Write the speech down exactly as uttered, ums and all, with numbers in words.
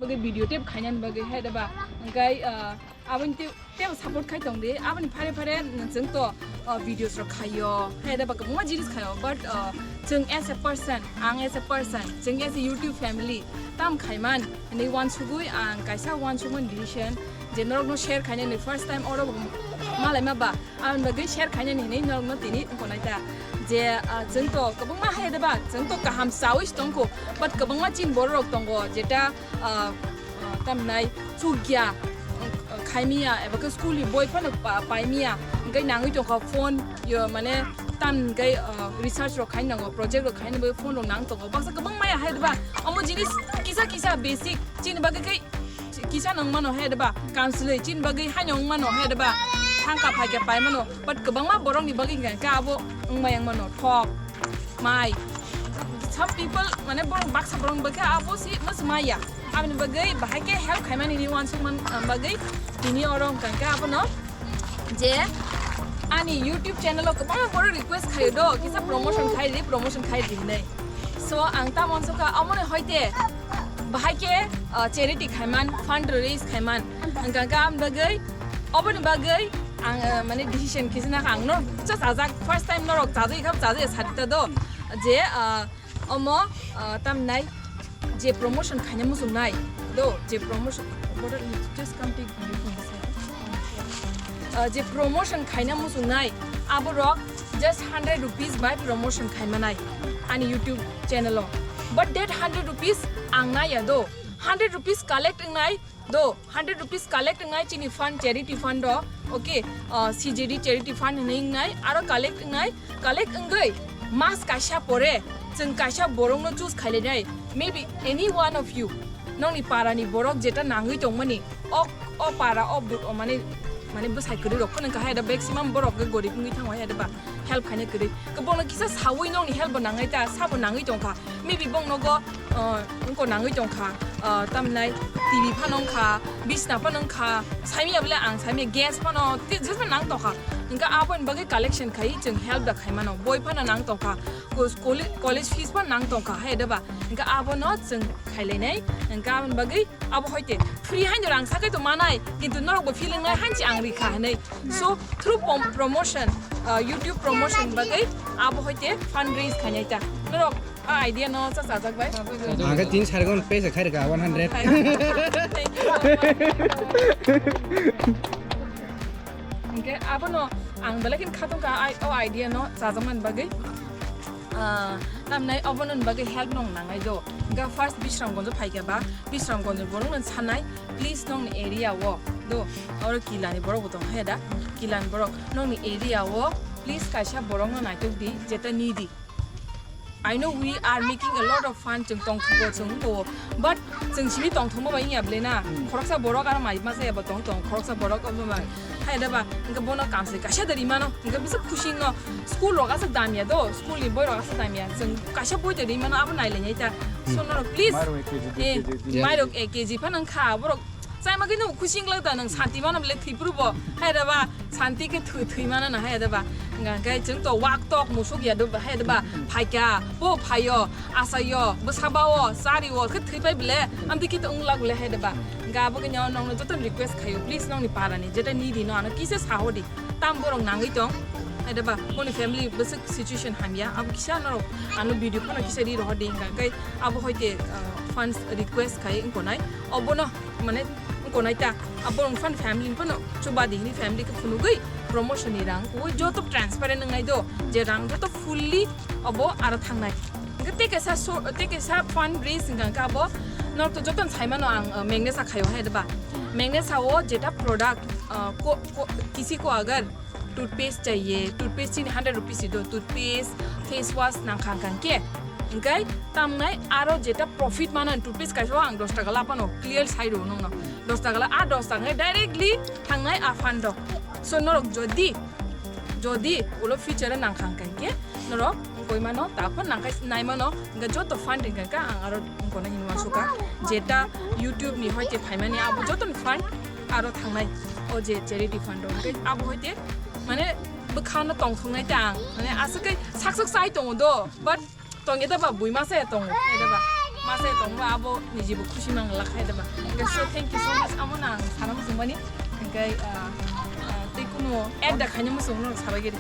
Bagwi video tep khainani bagwi hai da ba. Hwnkhe, ah, aboni te-, tebo support khai tong di. Aboni phare phare chwng to, ah, videos rok khaio. Hai da ba kwbangma jinis khaio. But, ah, chwng as a person, ang as a person, chwng as a YouTube family, tam khaiman hinwi uansugwi ang kaisa uansukmani decision je norokno share khainani first time oro bo malaima ba. Aboni bagwi share khainani hinwi norokno tini wngkho naita je, ah, chwng to kwbangma hai da ba, chwng to kaham chawi se tongkho, but kwbangma chini borok rok tongo jeta, ah, ah, tamnai chukya, ah, khaimiya, eba khe school ni boi phano pa-, paimiya, hwnkhe nangwi tongkha phone, yo, mane tam hwnkhe, ah, research rok khaina nango, project rok khaina bagwi phone rok nang tongo, baksa kwbangma ya hai da ba, omo jinis kisa kisa basic chini bagwi khe kisa nang mano hai da ba, kanslwi chini bagwi haino wng mano hai da ba, thangka phaikya pai mano, but kwbangma borokni bagwi hwnkha khe abo wngmaya wng mano, thok, mai. Some people, mane borok baksa borok bagwi khe abo si mas maya. Aboni bagwi bahai khe help khaimani ni uansukman, ah, bagwi tini oro wngkha khe abono je ani YouTube channel o kwbangma borok request khaio do, kisa promotion khai di, promotion khai di hinwi. So ang tamo uansukha, omo ni hoite bahai khe, ah, charity khaiman, fund raise khaiman. Hwnkha khe aboni bagwi, oboni bagwi ang, ah, mane decision khe sinakha ang no cha chajak, first time norok chajak kha, chajak sadi ta do je, ah, omo, ah, tamnai je promotion khaina muchungnai do, je promotion, just come take video from this side. Ah, je promotion khaina muchungnai, aborok just hundred rupees bai promotion khaimanai ani YouTube channel o. But that hundred rupees ang naiya do, hundred rupees collect wngnai do, hundred rupees collect wngnai chini fund, charity fund o, okay, ah, C J D charity fund hinwi wngnai, aro collect wngnai, collect wngwi mas kaisa pore chwng kaisa borokno choose khailainai, maybe any one of you, nongni para ni borok jeta nangwi tongmani, o, o para o bu-, o mane, mane bwsai kwrwi rok phano wngkha hai da, maximum borok khe gorib wngwi thango hai da ba, help khaina kwrwi, bono kisa sawi nongni help bo nangnai ta, sabo nangwi tongkha, maybe bong nogo, ah, wngko nangwi tongkha, ah, tamnai T V phano wngkha, bisna phano wngkha, saimya bole ang saimya gas phano, tei jesma nang tongkha, hwnkhe aboni bagwi collection khai chwng help da khaimano, boi phano nang tongkha, ko-, kole-, college fees phano nang tongkha, hai da ba, hwnkhe abono chwng khailainai, hwnkhe aboni bagwi abo hoite free haino rang sakai to manai, kintu norok bo feeling nai hanchi ang rikha hinwi. So through pom-, promotion, ah, YouTube promotion bagwi abo hoite fundraise khainai ta. Norok a idea no cha chajak bai. Ang khe tin sari gon pay se khairika one hundred. Thank you so much. Hwnkhe abono ang belai khe khatungkha ai, o idea no chajakmani bagwi. Ah, tamnai obono bagwi help nong nangnai do. Ga first Bisramganj phaikha ba, Bisramganj borok no sanai, please nongni area o do. Oro Kila ni borok bo tong khe da, Kila ni borok nongni area o please kaisa borok no naitok di, jeta ni di. I know we are making a lot of fun, chwng tongthogo, chwng wngkho, but chwng simi tongthokma bai wngya bwle na, khoroksa borok aro mai masa eba tong tong, khoroksa borok obo bai. Hai da ba, hwnkhe bono kamsai kaisa da rimano, hwnkhe bwswk khusi wngno, school rok aswk damya do, school ni boi rok aswk damya, chwng kaisa boi da rimano, abo nailainai ta. So norok please, Mairok ek K G, eh, dui K G, tin K G. Mairok ek K G phano wngkha, borok chaima khe no khusi wngla ta, nwng santi mano bwle thwi phuru bo, hai da ba, santi khe thwi, thwi mano na, hai da ba, hwnkhe chwng to wak tok musuk ya do, hai da ba, phaikha, bo phaio, asaio, bwsa bao, chario, khe thwi pai bwle, amtwi khe to wngla bwle, hai da ba. Hwnkhe abo khe nw-, nongno joto request khaio, please nongni para ni jeta ni di no ano kisa sa hor di. Tam borok nangwi tong. Hai da ba, boni family bwswk situation hamya, abo kisa norok ano video phano kisa ri rohor di hwnkha khe abo hoite, ah, funds request khai wngko nai. Obono mane wngko nai ta, abo wng phano family phano chuba di hini family khe phunugwi promotion ni rang ui joto transparent wngnai do, je rang joto fully obo aro thangnai. Hwnkhe tei kaisa so-, tei kaisa fund raise hwnkha khe abo norok to jotono sai mano ang, uh, Magnesa khaio hai da ba. Magnesa o jeta product, uh, ko, ko, kisi ko agar toothpaste chaiye, toothpaste chini hundred rupees do, toothpaste, face wash nangkha hwnkha khe. Hwnkhe tamnai aro jeta profit mano toothpaste kaisa o ang dos taka lapano clear sai rw nongno. Dos taka la, a dos taka khe directly thangnai a fund o. So norok jodi, jodi ulo future o nangkha hwnkha khe norok wngkoi mano, ta phano nangkhai nai mano, hwnkhe joto fund hwnkha khe ang aro wngkona hinwi uansukha, jeta YouTube ni hoite phaimani abo joto ni fund aro thangnai, o je charity fund o, hwnkhe abo hoite mane bwkhano tongthoknai ta ang, mane aswk khe sak sak chai tongo do, but tongya da ba buima se tongo, hai da ba. Masa tongba abo nijibo khusi mang lakhai deba. Hingke so thank you so much amo na ang sana muchung mani. Hingke, ah, ah, tei kuno add da khaina muchung no sabai gedi.